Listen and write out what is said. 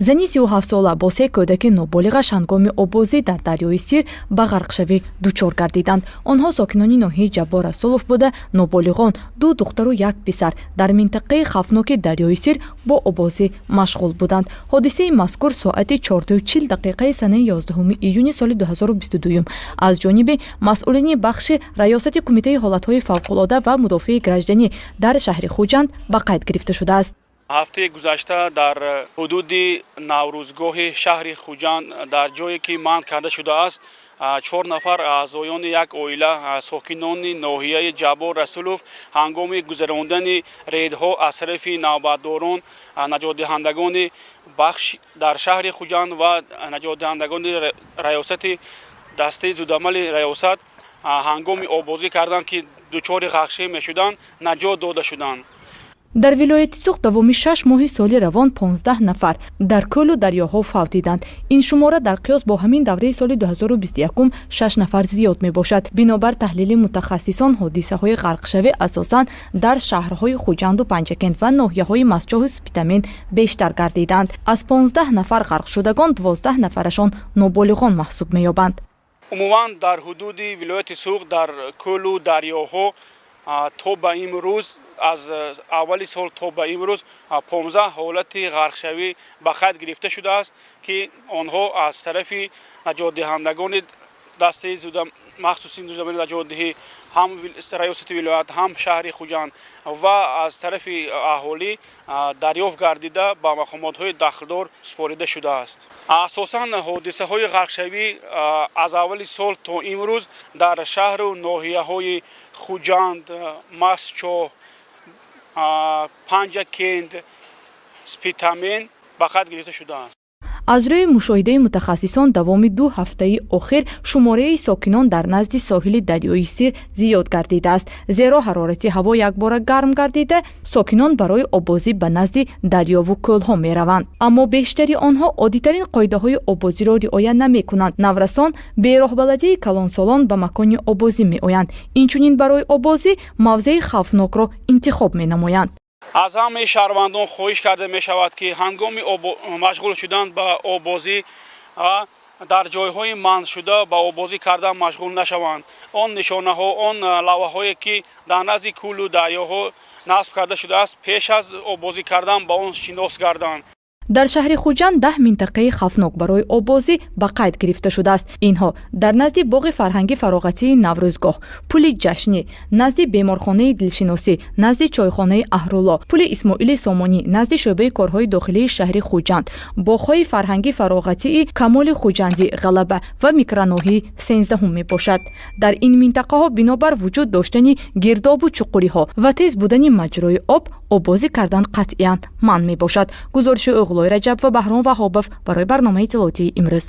Зани 37сола бо се кӯдаки ноболиғаш ҳангоми оббозӣ дар дарёи Сир ба ғарқшавӣ дучор гардиданд. Онҳо сокинони ноҳияи Ҷаббор Расулов буда, ноболиғон, ду духтару як писар, дар минтақаи хавфноки дарёи Сир бо оббозӣ машғул буданд. Ҳодисаи мазкур соати 4:40 дақиқаи санаи 11 июни соли 2022 аз ҷониби масъулини бахши Раёсати Кумитаи ҳолатҳои фавқулода ва мудофиаи гражданӣ дар шаҳри Хуҷанд ба қайд гирифта шудааст. Ҳафтаи гузашта дар ҳудуди Наврӯзгоҳи шаҳри Хуҷанд, дар ҷое ки манъ карда шудааст, чор нафар аъзоёни як оила, сокинони ноҳияи Ҷаббор Расулов, ҳангоми гузарондани рейдҳо аз тарафи навбатдорон, наҷотдиҳандагони бахш дар шаҳри Хуҷанд ва наҷотдиҳандагони раёсати дастаи зудамали раёсат, ҳангоми оббозӣ кардан, ки дучори ғарқшавӣ мешуданд, наҷот дода шуданд. Дар вилояти Суғд давоми 6 моҳи соли равон 15 нафар дар кӯлу дарёҳо фавтиданд. Ин шумора дар қиёс бо ҳамин давраи соли 2021 шаш нафар зиёд мебошад. Бинобар таҳлили мутахассисон, ҳодисаҳои ғарқшавӣ асосан дар шаҳрҳои Хуҷанду Панҷакент ва ноҳияҳои Мастчоҳу Спитамен бештар гардиданд. Аз 15 нафар ғарқшудагон 12 нафарашон ноболиғон маҳсуб меёбанд. Умуман, дар ҳудуди вилояти Суғд дар кӯлу дарёҳо то ба имрӯз, аз аввали сол то ба имрӯз, 15 ҳолати ғарқшавӣ ба қайд гирифта шудааст, ки онҳо аз тарафи наҷотдиҳандагони дастаи махсуси зудамали наҷотдиҳӣ, ҳам раёсати вилоят, ҳам шаҳри Хуҷанд ва аз тарафи аҳолӣ дарёфт гардида, ба мақомотҳои дахлдор супорида шудааст. Асосан ҳодисаҳои ғарқшавӣ аз аввали сол то имрӯз дар шаҳру ноҳияҳои Хуҷанд, Мастчоҳ, Панҷакент, Спитамен ба қайд гирифта шудааст. Аз рӯи мушоҳидаи мутахассисон, давоми 2 ҳафтаи охир шумораи сокинон дар назди соҳили дарёи Сир зиёд гардидааст, зеро ҳарорати ҳаво якбора гарм гардида, сокинон барои оббозӣ ба назди дарёву кӯлҳо мераванд. Аммо бештари онҳо оддитарин қоидаҳои оббозиро риоя намекунанд. Наврасон бероҳбаладии калонсолон ба макони оббозӣ меоянд, инчунин барои оббозӣ мавзеи хавфнокро интихоб менамоянд. Аз ҳамаи шаҳрвандон хоҳиш карда мешавад, ки ҳангоми машғул шудан ба оббозӣ дар ҷойҳои манъшуда ба оббозӣ кардан машғул нашаванд. Он нишонаҳо, он лавҳаҳое, ки дар назди кӯлу дарёҳо насб карда шудааст, пеш аз оббозӣ кардан ба он шинос гарданд. Дар шаҳри Хуҷанд 10 минтақаи хавфнок барои оббозӣ ба қайд гирифта шудааст. Инҳо дар назди боғи фарҳанги фароғатии Наврӯзгоҳ, пули Ҷашнӣ, назди беморхонаи дилшиносӣ, назди чойхонаи Аҳрулло, пули Исмоили Сомонӣ, назди шӯъбаи корҳои дохилии шаҳри Хуҷанд, боғҳои фарҳанги фароғатии Камоли Хуҷандӣ, Ғалаба ва микроноҳияи 13-ум мебошад. Дар ин минтақаҳо бинобар вуҷуд доштани гирдобу чуқуриҳо ва тез будани маҷрои об оббозӣ кардан қатъиян манъ мебошад. Гузориши Оғлои Раҷаб ва Баҳром Ваҳобов барои барномаи иттилоотии «Имрӯз».